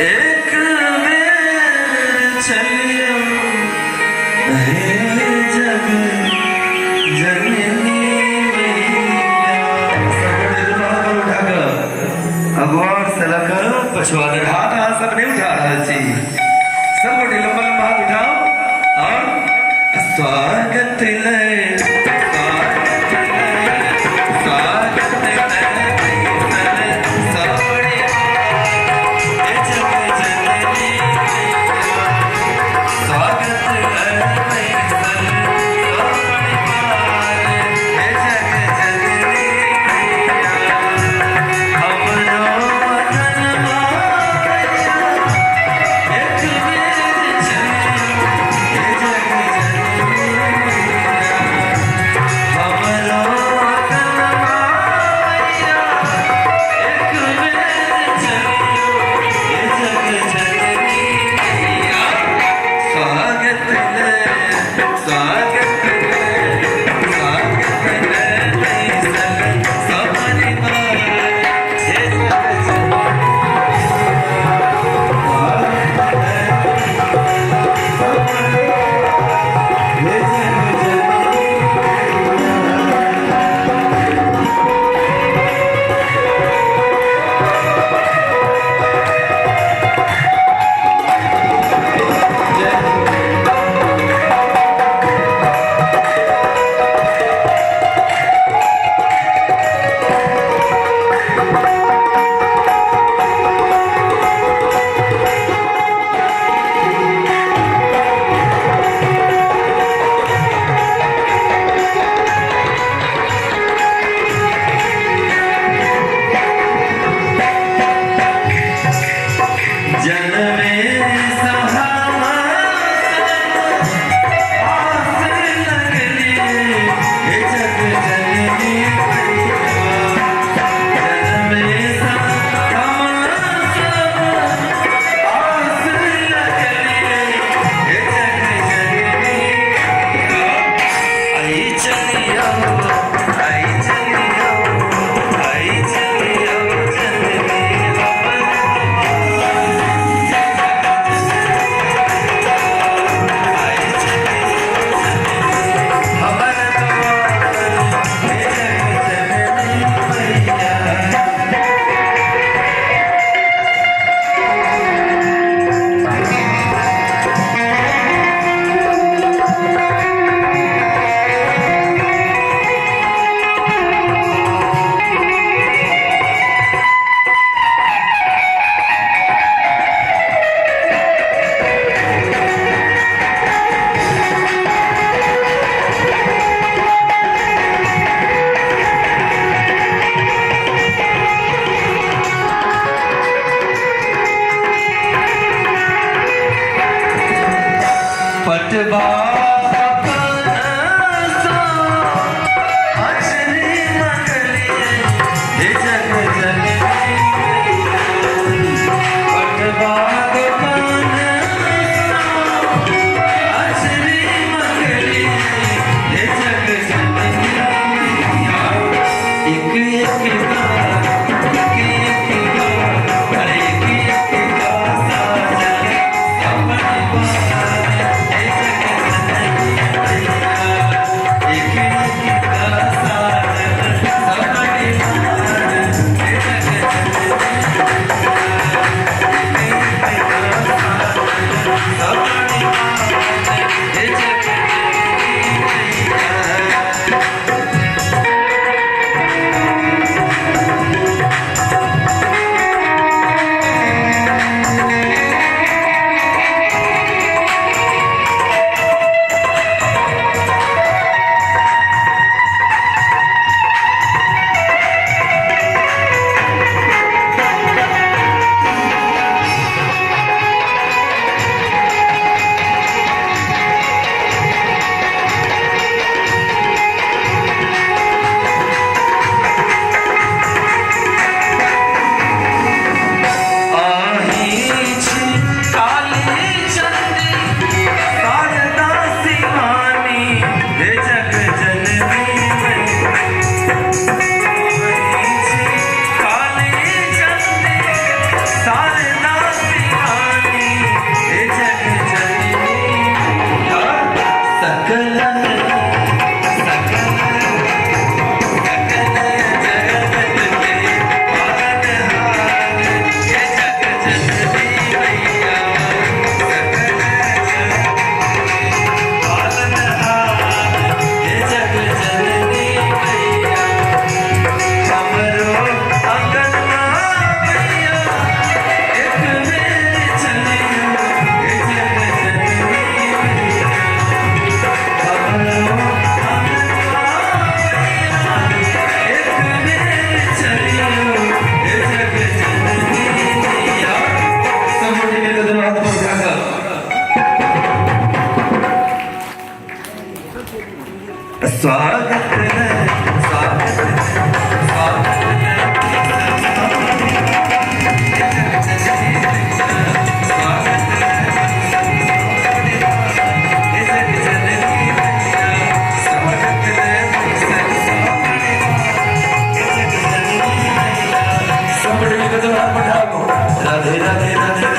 एक बेर चलियो हे जग जननी मैया। सब गोटे दुनू हाथ पर उठा कऽ आ गौर से लऽ कऽ पछुआ हाथ अहाँ सब नहि उठा रहल छी। सब गोटे लंबा लंबा हाथ उठाओ और स्वागत ले, स्वागत ले, स्वागत ले सबरे जग जननी मैया। स्वागत ले जग जननी मैया। हमरो अंगनमा एक बेर चलियो हे जग जननी मैया। हमरो अंगनमा एक बेर चलियो हे जग जननी मैया। स्वागत ले, स्वागत ले, स्वागत ले बैसल सपरिवार हे जग जननी। हे जग जननी। जनमे सहामा आस लगली हे जग जननी मैया। जनमे सहामा आस लगली हे जग जननी मैया। आई चलियो, आई चलियो, आई चलियो जननी हमर आई चलियो हमर द्वार हे जग जननी मैया। पटवा अपन सो अचरी मंगलिए हे जग जननी मैया। पटवा अपन सो अचरी मंगलिए हे जग जननी मैया। एक एक गा, एक एक गा, अरे एक एक गा साजन सपरिवार हे जग जननी। स्वागत है, स्वागत है, स्वागत है। राधे राधे राधे।